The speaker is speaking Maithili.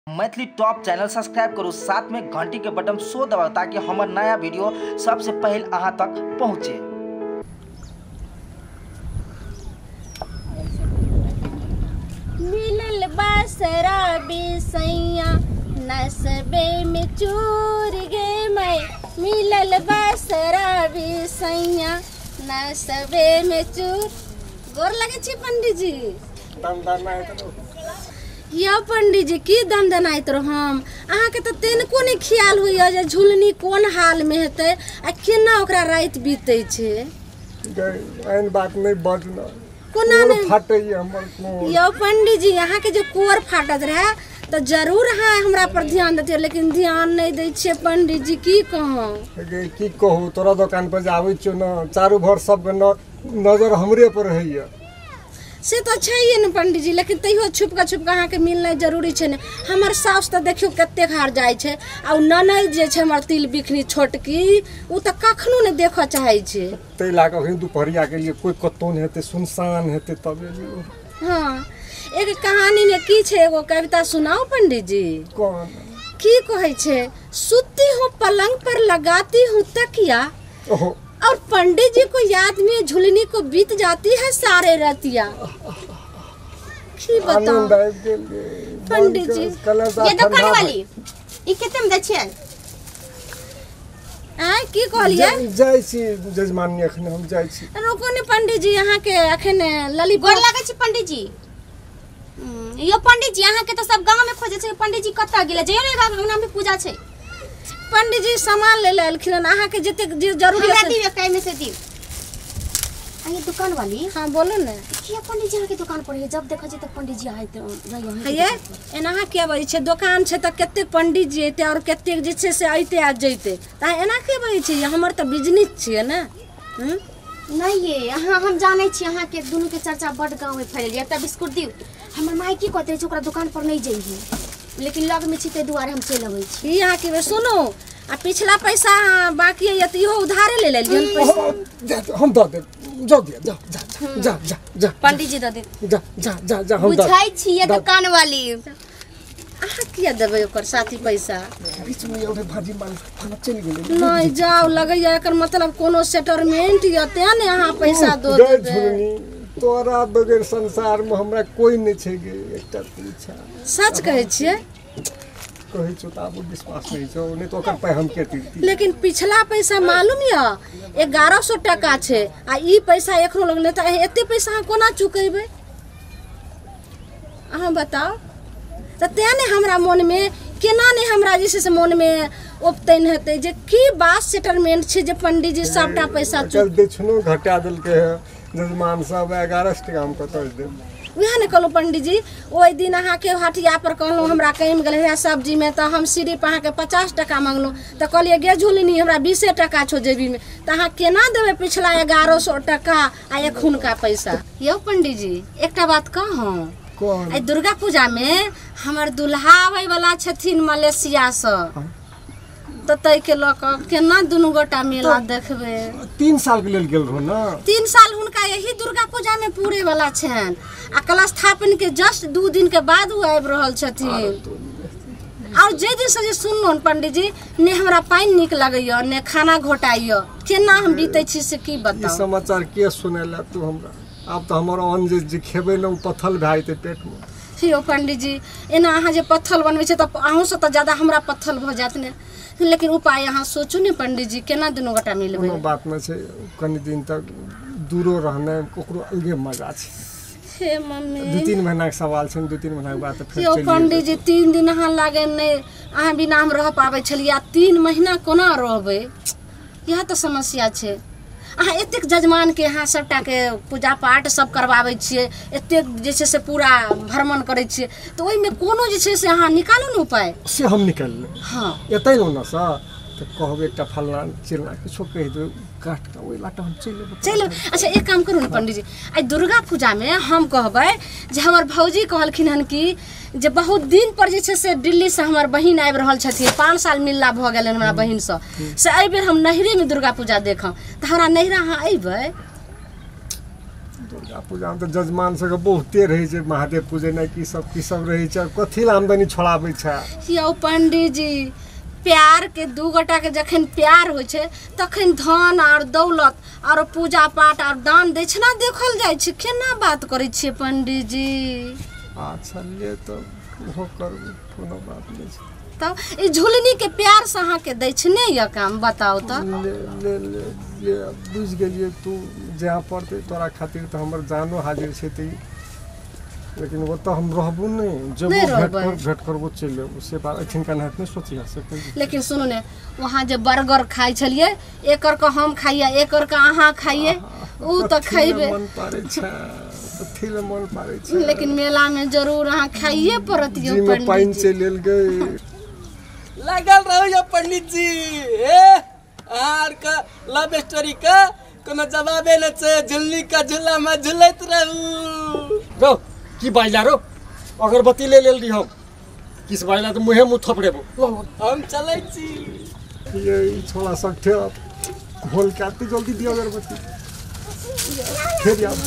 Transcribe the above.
मैथिली टॉप चैनल सब्सक्राइब करू, साथ में घंटी के बटन सो दबाओ ताकि हमर नया वीडियो सबसे पहले अहाँ तक पहुँचे। मिलल बसरा बिसैया नसबे में चूर गे मैं, मिलल बसरा बिसैया नसबे में चूर। गोर लगे छी पंडित जी। यो पंडित जी की दम दनाइत रहो हम अहाँ के तो तनिको नहीं ख्याल होइए जे झुलनी कोन हाल में हेतै आ केना ओकरा राति बीतै छै। एहन बात नहीं बजना कोना नहीं फाटैए हमर कोर। यो पंडित जी अहाँ के जे कोर फाटत रहे तो जरूर अहाँ हमरा पर ध्यान देतियै, लेकिन ध्यान नहीं दै छियै पंडित जी। की कहूँ की कहूँ, तोरा दुकान पर जाबै छियौ न चारू भर सबके नजर हमरे पर रहैए। से तो छैहे ने पंडित जी, लेकिन तैयो छुपका छुपका अहाँके मिलनाइ जरूरी छै ने। हमर साउस तऽ देखियौ कतेक हार जाइ छै, आ ओ ननैद जे छै हमर तिल बिखनी छोटकी ओ तऽ कखनो नहि देखऽ चाहै छै। ताहि लए कऽ अखन दुपहरिया के लिए कोइ कतौ नहि हेतै, सुनसान हेतै तब एलियै। हाँ, एक कहानी में की छै, एगो कविता सुनाओ पंडित जी। कौन की कहै छै, सुती हूँ पलंग पर लगाती हूँ तकिया, और पंडित जी को याद में झुलनी को बीत जाती है सारे रतिया। की बताऊं पंडित जी। ये दुकान वाली ई कते में दै छियै? आय की कहलियै? जाइ छी जजमानी, अखन हम जाइ छी। रुको ने पंडित जी, अहाँ के अखन लली गोर लागै छी पंडित जी। यो पंडित जी अहाँ के तो सब गांव में खोजै छै, पंडित जी कतऽ गेलै? जइयो ने गांव में पूजा छै। पंडित जी सामान ले एलखिन, अहाँ के जतेक जे जरूरी हमरा दियौ एकटा एहिमे से दियौ। आ ये दुकान वाली। हाँ बोलो ने। किया पंडित जी अहाँ के दुकान पर है? जब देखै छी तब पंडित जी आइत जाइयो। हे एना अहाँ किया बजै छै? दुकान छै तऽ कतेक पंडित जी अयतै और कतेक जे छै से अयतै आ जइतै, तऽ एना किया बजै छै? हमर तऽ बिजनेस छियै ने। नहीं ये अहाँ हम जानै छी अहाँ के दुनू के चर्चा बड गाँव में फैल गेल। एकटा बिस्कुट दियौ। हमर माय की कहते छै ओकरा दुकान पर नहीं जइहे, लेकिन लग में छी ताहि दुआरे हम चलि अबै छी। ई अहाँ के सुनू, आ पिछला पैसा बाकी है तऽ इहो उधारे ले लेलियै पैसा। हम दऽ देब, जाउ दिअ, जा जा जा जा जा पंडित जी दऽ देब। जा जा जा जा हम बुझाइ छी ये दुकान वाली। अहाँ किया देबै ओकर साथी पैसा? बीच में ओरे भाजी माल खाना चलि गेलै। नहीं जाउ, लगैया एकर मतलब कोनो सेटलमेंट यऽ तें ने अहाँ पैसा दऽ देबै। तोरा बगैर संसार में हमरा कोई नहीं छै गे, एकटा तू छा। सच कहै छियै? कहै छौ तऽ आबो विश्वास नहीं छौ, नहीं तो ओकर पाइ हम के दिती। लेकिन पिछला पैसा मालूम यऽ 1100 टका छै, आ ई पैसा एखनो लगलै तऽ एते पैसा अहाँ कोना चुकेबै अहाँ बताउ? तऽ तें ने हमरा मोनमे केना ने हमरा जे छै से मोनमे उपतैन हेतै जे की बात सेटलमेंट छै जे पंडित जी सबटा पैसा चल दक्षिणो घटा देलकै है जजमान साहब, 1100 टका हम कतऽ देब? वएह ने कहलहुँ पंडित जी, ओहि दिन अहाँके हटिया पर कहलहुँ हमरा कमि गेलै है सब्जीमे, तऽ हम सिर्फ अहाँके 50 टका मङ्गलहुँ, तऽ कहलियै गे झुलनी हमरा 20 टका छौ जेबीमे, तऽ अहाँ केना देबै पिछला 1100 टका आ एखुनका पैसा? यौ पंडित जी एकटा बात कहूँ, एहि दुर्गा पूजामे हमर दुल्हा आबैवला छथिन मलेशियासँ, तऽ ताहिके लऽ कऽ केना दुनू गोटा मेला देखबै? 3 साल के लेल गेल रहो ना? 3 साल हुनका यही दुर्गा पूजा में पूरे वाला छनि, आ कलशस्थापन के जस्ट 2 दिन के बाद ओ आबि रहल छथिन। और जे दिन से जे सुनलहुँ पंडित जी, ने हमरा पानि नीक लगैया ने खाना घोटाइया, केना हम बीतै छी से की बताउ? ई समाचार के सुनेला तू हमरा? आब तऽ हमर अन्न जे खेबै ने ओ पत्थल भए जेतै पेट में। यौ पंडित जी एना अहाँ जे पत्थल बनबै छियै तऽ अहूँसँ तऽ ज्यादा हमरा पत्थल भऽ जायत ने, लेकिन उपाय अहाँ सोचू ने पंडित जी, केना दुनू गोटा मिलबै? कोनो बात नहि छै, कनि दिन तक दूरो रहनाइ ओकरो अलगे मजा छै। हे मम्मी, 2-3 महीना के सवाल छै, 2-3 महीना के बाद तऽ फेर यौ पंडित जी 3 दिन अहाँ लागे नहि, अहाँ बिना हम रह पाबै छलियै, आ 3 महीना कोना रहबै? इएह तऽ समस्या छै। अहाँ एतेक जजमानके अहाँ सबटाके पूजा पाठ सब करबाबै छियै, एतेक जे छै से पूरा भ्रमण करै छियै, तऽ ओहिमे कोनो जे छै से अहाँ निकालू ने उपाय। से हम निकालि लेब। हाँ एतै ने सर तऽ कहब एकटा फलना चिलना किछो कहि देबै काट कऽ ओहि लाटा हम चलि अयबै। चलि अयबै। अच्छा एक काम करू ने पंडित जी, आइ दुर्गा पूजामे हम कहबै जे हमर भौजी कहलखिन हन कि जे बहुत दिन पर जे छै से दिल्लीसँ हमर बहिन आबि रहल छथिन, 5 साल मिलला भऽ गेलनि हमरा बहिनसँ, से एहिबेर हम नैहरेमे दुर्गा पूजा देखब, तऽ हमरा नैहरा अहाँ अयबै? दुर्गा पूजा में तऽ जजमान सबके बहुते रहै छै, महादेव पूजेनाइ की सब रहै छै, कथी लए आमदनी छोड़ाबै छै। यौ पंडीजी, प्यार के दू गोटा के जखन प्यार होइ छै तखन धन और दौलत और पूजा पाठ और दान दक्षिणा देखल जाइ छै। केना बात करै छियै पंडीजी? अच्छा ले तऽ ओहो करबै, कोनो बात नहि छै। तब ई झुलनी के प्यार से अहाँके दक्षिणे यऽ काम, बताउ तऽ। ले ले ले ले, बुझि गेलियै, तू जहाँ पड़तै तोरा खातिर तऽ हमर जानो हाजिर छै। तऽ लेकिन ओतऽ हम रहबो नहि, जेबो भेंट करबो चलि अयबो, से बात एखिनका नहि सोचिह से। लेकिन सुनू ने, वहाँ जे बर्गर खाइ छलियै, एकर के हम खाइए एकर के अहाँ खाइए, उ तऽ खैबे। मन पारै छै, कथी लए मन पारै छै। लेकिन मेला में जरूर अहाँ खाइए पड़त यौ पंडीजी। पानि चलि एल गई। लागल रहू यौ पंडित जी, ए अहाँ के लव स्टोरी के कोनो जवाबे नहि छै, झुल्ली के झूला में झुलैत रहू। रौ की बाजला रौ, अगरबत्ती ले लेल रही हम, किस बाजला तऽ मुँहे मुँह थपड़ेबो। हम चलै छी। ये छोड़ा सब ठे घोल के आते जल्दी दियो अगरबत्ती, फेर आब।